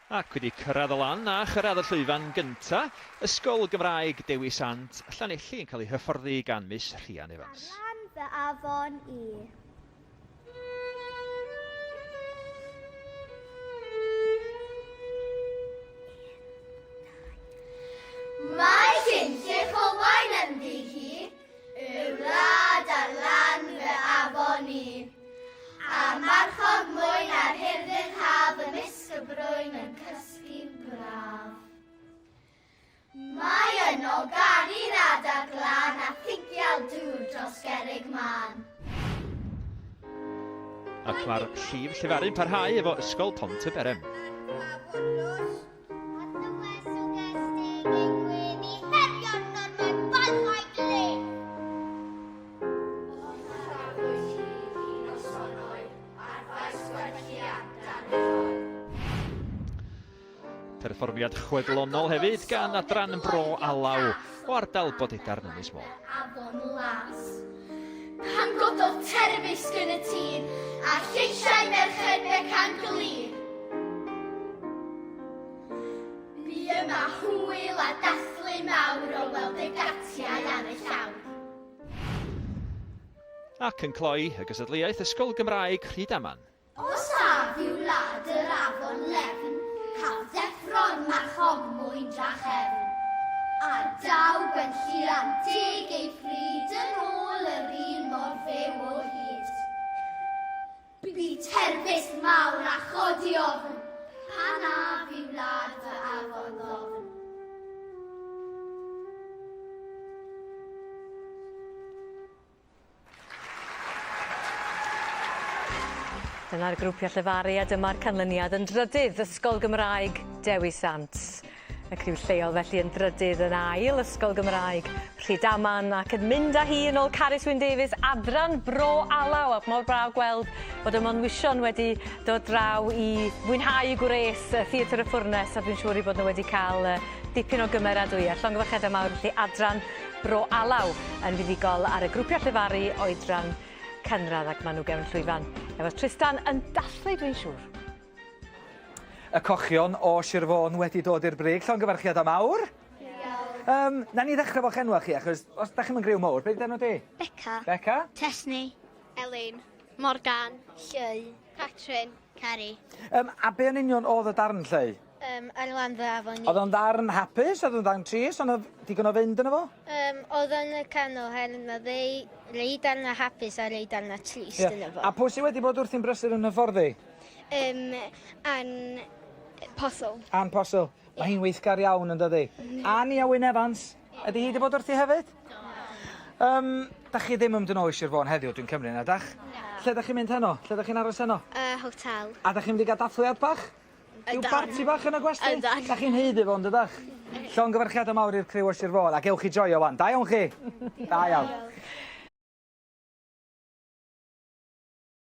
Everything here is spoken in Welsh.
Ac wedi cyrraedd y lan a chyrraedd y llwyfan gynta, Ysgol Gymraeg Dewi Sant, Llanelli yn cael ei hyfforddi gan Miss Rhian Evans. Ar lan fy afon i. Mae Llynllych Owain ynddi hi, y wlad ar lan fy afon i. A marchog mwyn ar hirddydd haf ymysg y brwyn yn cysgu'n braf. Mae yno ganu'r adar glân a thigial dŵr dros gerrig mân. Ac mae'r llif llefaru'n parhau efo Ysgol Pont y Berem. Perfformiad chwedlonol hefyd gan adran Bro Alaw o ardal Bodedarn Ynys Môn. Afon Las. Pan gododd terfysg yn y tir, a lleisiau merched Beca'n glir. Bu yma hwyl a dathlu mawr o weld y gatiau ar y llawr. Ac yn cloi y gystadleuaeth Ysgol Gymraeg Rhydaman. Os af i wlad yr afon lefn, Caf ddeffro'r marchog mwyn drachefn. A daw Gwenllian deg ei phryd Yn ôl yr un mor fyw o hyd. Bu terfysg mawr a chodi ofn, Pan af i wlad fy afon ddofn. Dyna'r grwpiau llefaru a dyma'r canlyniad yn drydydd Ysgol Gymraeg Dewi Sant. Y criw lleol felly yn drydydd yn ail Ysgol Gymraeg Rhydaman ac yn mynd â hi yn ôl Carys Wyn Davies adran Bro Alaw ac mor braf gweld bod y Monwysion wedi dod draw i fwynhau gwres y Theatr y Ffwrnes a dwi'n siŵr eu bod nhw wedi cael dipyn o gymeradwyaeth. Llongyfarchiadau mawr felly adran Bro Alaw yn fuddugol ar y grwpiau llefaru oedran cynradd ac maen nhw gefn llwyfan efo Trystan yn dathlu dwi'n siŵr. Y cochion o Sir Fôn wedi dod i'r brig. Llongyfarchiadau mawr. Um, na ni ddechrau fo'ch enwa chi, achos os da chi'm yn griw mowr, beth enw di? Beca. Beca. Tesni. Elin. Morgan. Lleu. Catrin. Cari. Um, a be yn union oedd y darn, Lleu? Yym, ar lan fy afon i. Oedd o'n ddarn hapus? Oedd o'n ddarn trist? Oedd 'na digon o fynd yno fo? Yym, oedd o'n y canol oherwydd ma' rei, rei darna hapus a rei darna trist yeah. yno fo. A pwy sydd wedi bod wrthi'n brysur yn hyfforddi? Yym, Ann Postle. Ann Postle. Mae hi'n weithgar iawn yn dydi? Mm. Ann Iawyn Evans, ydy hi wedi bod wrthi hefyd? Do. Um, da chi ddim yn mynd yn ôl i Sir Fôn heddiw, dwi'n cymryd, na dach? Na. Lle da chi'n mynd heno? Lle da chi'n aros heno? Uh, hotel. A da chi'n mynd i gael dathliad bach? Yw barti bach yn y gwesty? Ydan. Da chi'n haeddu fo, yndydach? Llongyfarchiadau mawr i'r criw o Sir Fôn, ac ewch i joio wan. Da iawn chi! Da iawn.